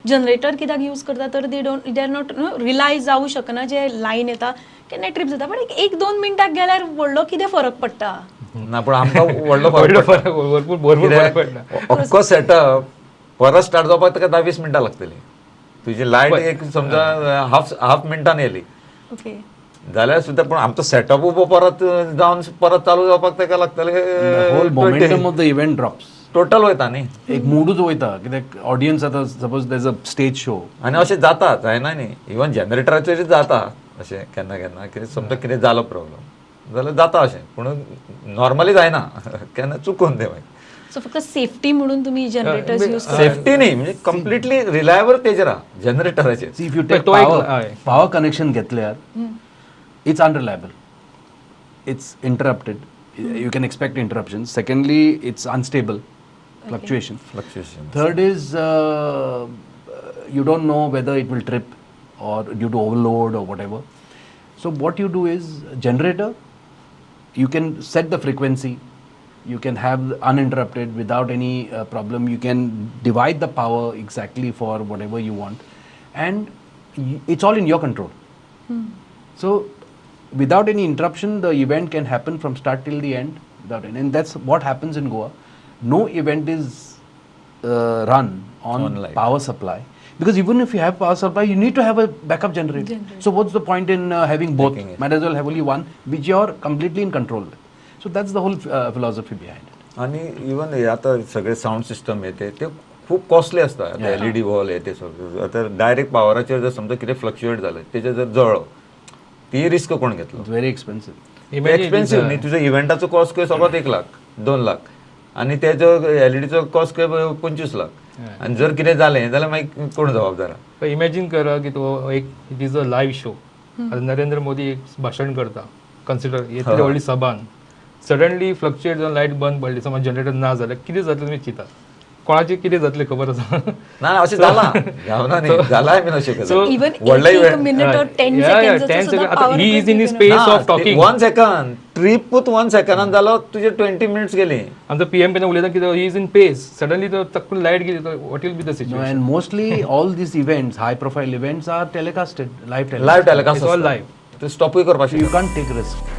Generator कित्याक use करता तर they don't, they are not rely जावं शकना. जे लायन येता, केन्ना ट्रीप जाता, पण एक दोन मिनटाक गेल्यार व्हडलो कितें फरक पडटा? ना, पण आमकां व्हडलो व्हडलो फरक. फरक, भरपूर भरपूर फरक पडटा. अख्खो सेटअप परत स्टार्ट जावपाक ताका 10-20 मिनटां लागतली. तुजी लायट एक समजा हाफ हाफ मिनटान येयली जाल्यार सुद्दां, पूण आमचो सेटअप उबो परत जावन परत चालू जावपाक ताका लागतले Whole momentum of the event drops. Total वयता न्ही. एक मूडूच वयता, कित्याक ऑडियन्स आतां suppose there a stage show. आनी अशें जाता, जायना न्ही. इवन जनरेटराचेर जाता अशें केन्ना केन्ना. कितें समजा कितें जालो प्रॉब्लम जाल्यार जाता अशें, पूण नॉर्मली जायना, केन्ना चुकून तें मागीर. सो फक्त सेफ्टी म्हणून तुम्ही जनरेटर्स यूज सेफ्टी न्ही, म्हणजे कम्प्लिटली रिलायबल तेजेर आहा, जनरेटराचेर. See, if you take तो एक power, हय. power connection घेतल्यार it's unreliable, it's interrupted, you can expect interruptions. Secondly, it's unstable, fluctuation. Fluctuation. Third is you don't know whether it will trip or due to overload or whatever. So what you do is, generator, you can set the frequency, you can have uninterrupted without any problem, you can divide the power exactly for whatever you want and it's all in your control. So without any interruption, the event can happen from start till the end without any, and that's what happens in Goa. No event is run on On light. Power supply, because even if you have power supply, you need to have a backup generator. Generator. So what's the point in having both? Taking it. Might as well have only one, which you are completely in control with. So that's the whole philosophy behind it. आणि even हे आता सगळे sound system हे ते खूप costly आसता. आता LED wall हे ते सगळं, आता डायरेक्ट पावराचेर जर समजा कितें फ्लक्च्युएट जालें, तेजेर जर जळ्ळो, ती रिस्क कोण घेतलो? It's very expensive. Imagine it is, expensive न्ही. तुझ्या इव्हेंटाचो कॉस्ट खंय सगळोच 1 लाख 2 लाख आणि तेजो एलईडीचो कॉस्ट खंय 25 लाख. आणि जर कितें जालें जाल्यार मागीर कोण जबाबदार? इमॅजिन करा की तो एक, it is a live show. आता नरेंद्र मोदी एक भाशण करता कन्सिडर, इतली व्हडली सभान सडनली फ्लक्च्युएट जावन लायट बंद पडली, समज जनरेटर ना जाल्यार कितें जातलें तुमी चिंता? कोणाचें कितें जातलें खबर आसा? ना, अशें जालां, जावना न्ही, जालां बीन अशें. So, even व्हडले एक event. Minute or 10 10 seconds. Second. He is in space of talking. One second ट्रीपूच one second dan जालो, तुजे 20 मिनिट्स गेली. आमचो पीएम केन्ना उलयता की he is in space, suddenly तो चक्कून लायट गेली, what will be the No, situation? And mostly all these events, high profile events, are telecasted, live telecast. Live telecast. It's all live. ते स्टॉपूय करपाक So you शकता. Can't take risk.